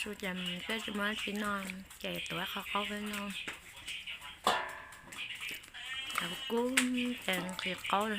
Ces peb tsis muaj dab tsi noj, ces tuav qhov qaub peb noj. Cov kub ces nqhis qaub.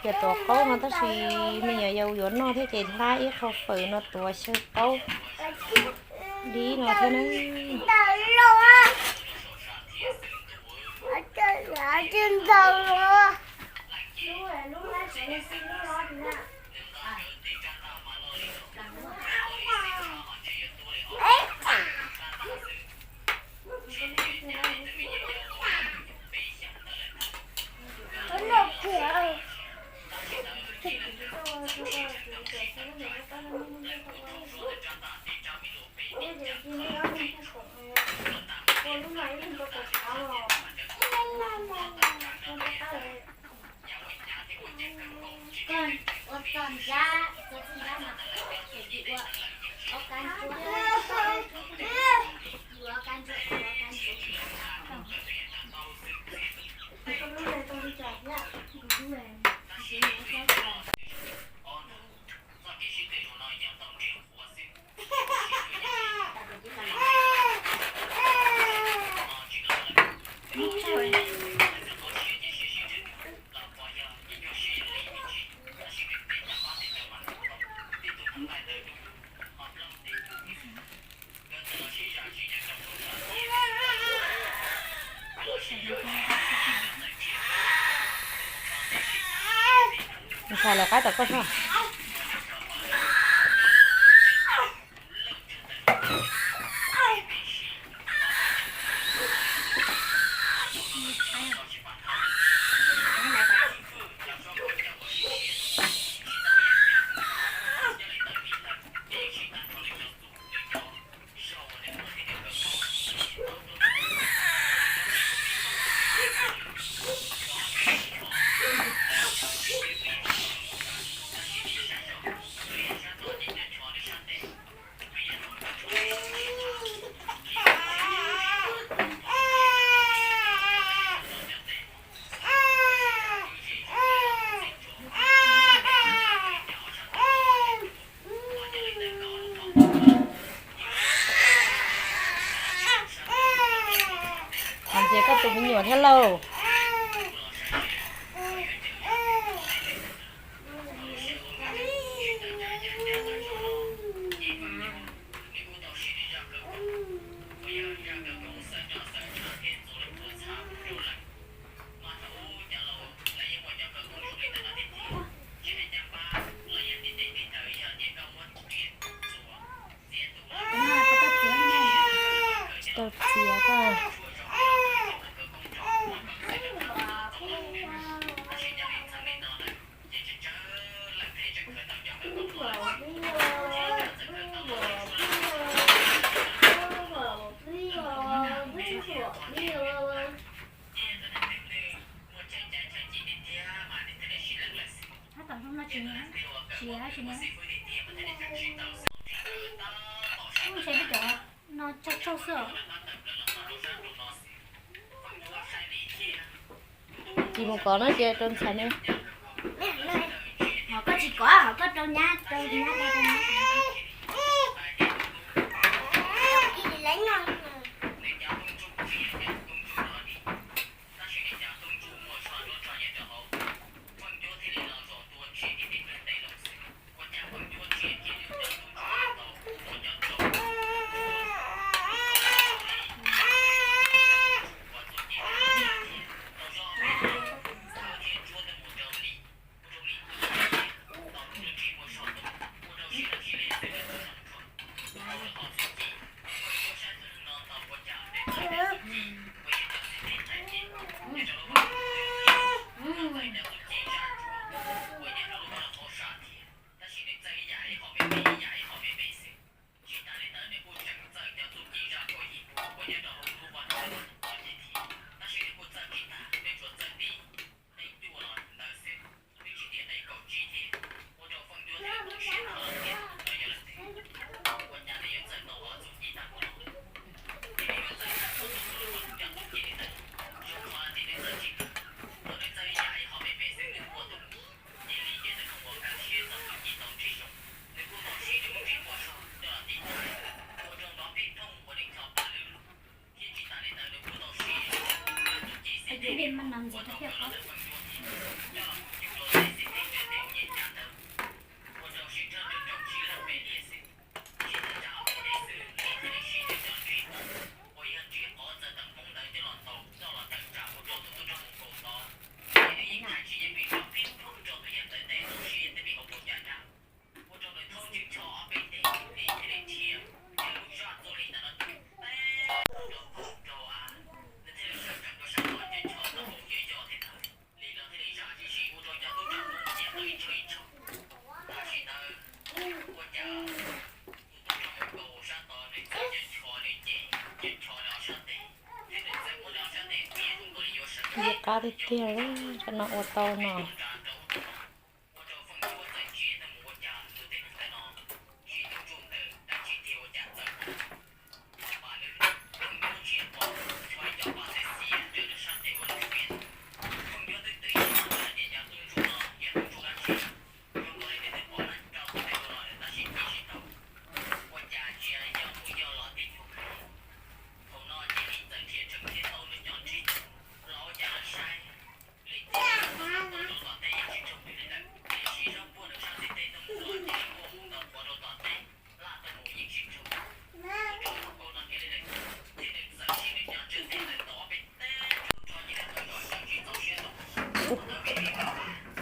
Ces tuav qaub no tab sis me nyuam yaus yuav noj thiab ces hlab ib qho fawm no tuav xyaw qaub dib no thiab na. Ntxhais lawv qaib tom koj soj. Hais tias koj tus me nyuam thiab lauj. Tsis tau txiav koj. Tsis mus kov no ces rau ntxhais ne. Ho koj tsis kov, ho koj rau nyab, rau nyab, rau nyab. Ntxim qab tiag tiag, cov no ua tau no.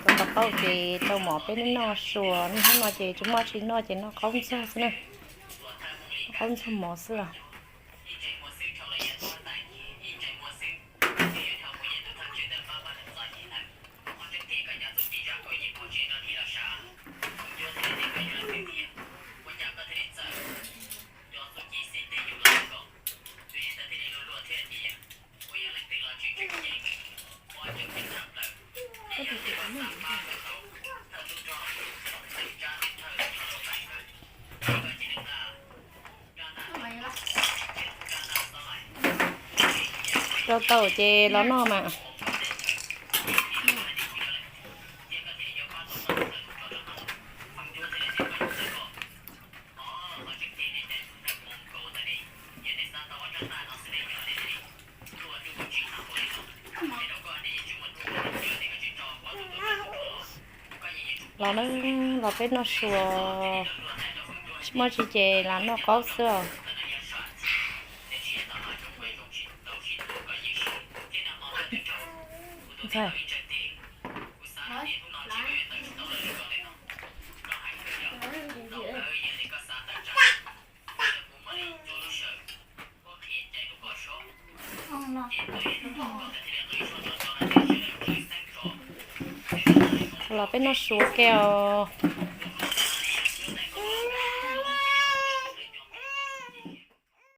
Tus paj qaub ces tau mov peb noj sua, niaj hnub no ces tsis muaj tsis noj ces noj qaub ntxuag xwb na. Qaub ntxuag mov xwb os. Rau tau ces los noj mas. Los na, los peb noj sua, tsis muaj tsis ces lam noj qaub xwb os. Ntxawm. Los peb noj sua ke os.